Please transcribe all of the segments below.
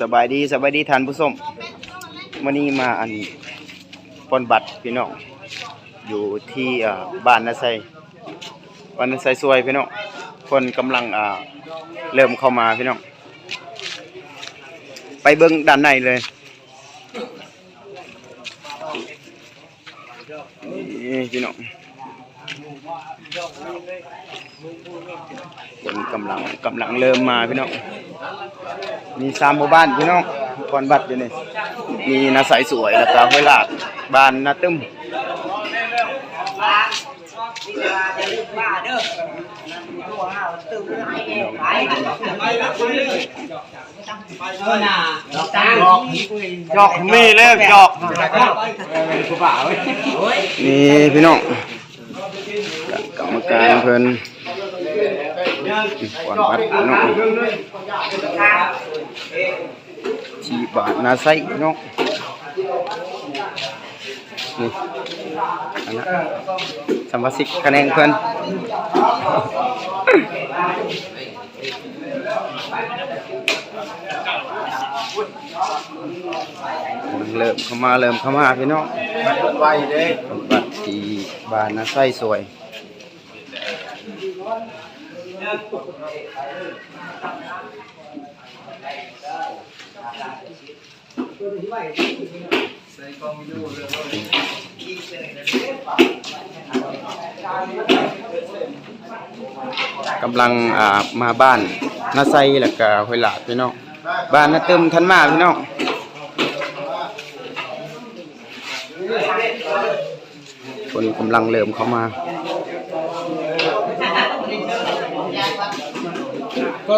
ສະບາຍດີ ສະບາຍດີທ່ານຜູ້ຊົມ. ມື້ນີ້ມາອັນປ່ອນບັດພີ່ນ້ອງ ຢູ່ທີ່ ເອີ ບ້ານນາໄຊ ບ້ານນາໄຊສວຍພີ່ນ້ອງ. ຄົນກຳລັງ ເອີ ເລີ່ມເຂົ້າມາພີ່ນ້ອງ ໄປເບິ່ງດ້ານໃນເລີຍ. ນີ້ພີ່ນ້ອງ ຄົນກຳລັງ ກຳລັງເລີ່ມມາພີ່ນ້ອງ. ມີສາມໝູ່ບ້ານພີ່ນ້ອງ ກ່ອນວັດຢູ່ນີ້ ມີນາໄຊສວຍ ແລ້ວກະຫ້ວຍລາດ ບ້ານນາຕຶມ. ຈອກມີແລ້ວຈອກ ນີ້ພີ່ນ້ອງ ກຳມະການເພິ່ນກ່ອນວັດພີ່ນ້ອງ ທີ່ບ້ານນາໄຊພີ່ນ້ອງ. ນີ້ ອັນນະ ສະມາຊິກຂະແໜງເພິ່ນ ເລີ່ມເຂົ້າມາ ເລີ່ມເຂົ້າມາພີ່ນ້ອງ. ວັດທີ່ບ້ານນາໄຊສວຍ. ກຳລັງ ອ່າ ມາບ້ານນາໄຊ ແລ້ວກະຫ້ວຍລາດພີ່ນ້ອງ ບ້ານນາຕຶມທັນມາພີ່ນ້ອງ. ຄົນກຳລັງເລີ່ມເຂົ້າມາ ພ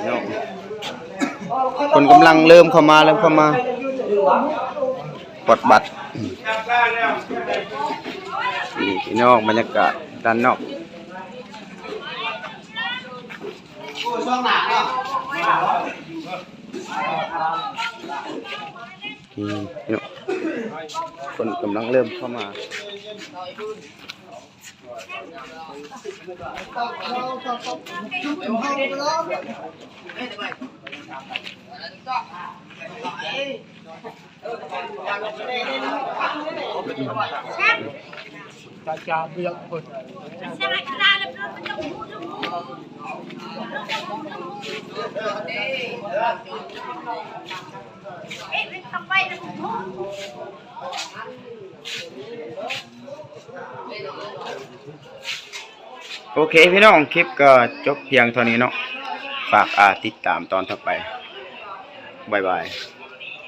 ີ່ນ້ອງ ຄົນກຳລັງເລີ່ມເຂົ້າມາ ເລີ່ມເຂົ້າມາກວດບັດ. ນີ້ພີ່ນ້ອງ ບັນຍາກາດດ້ານນອກ. ອືມ ເນາະ ຄົນກຳລັງເລີ່ມເຂົ້າມາ. ໂອເຄພີ່ນ້ອງ ຄລິບກໍຈົບພຽງເທົ່ານີ້ເນາະ ຝາກ ອ່າ ຕິດຕາມຕອນຕໍ່ໄປ ບາຍບາຍ.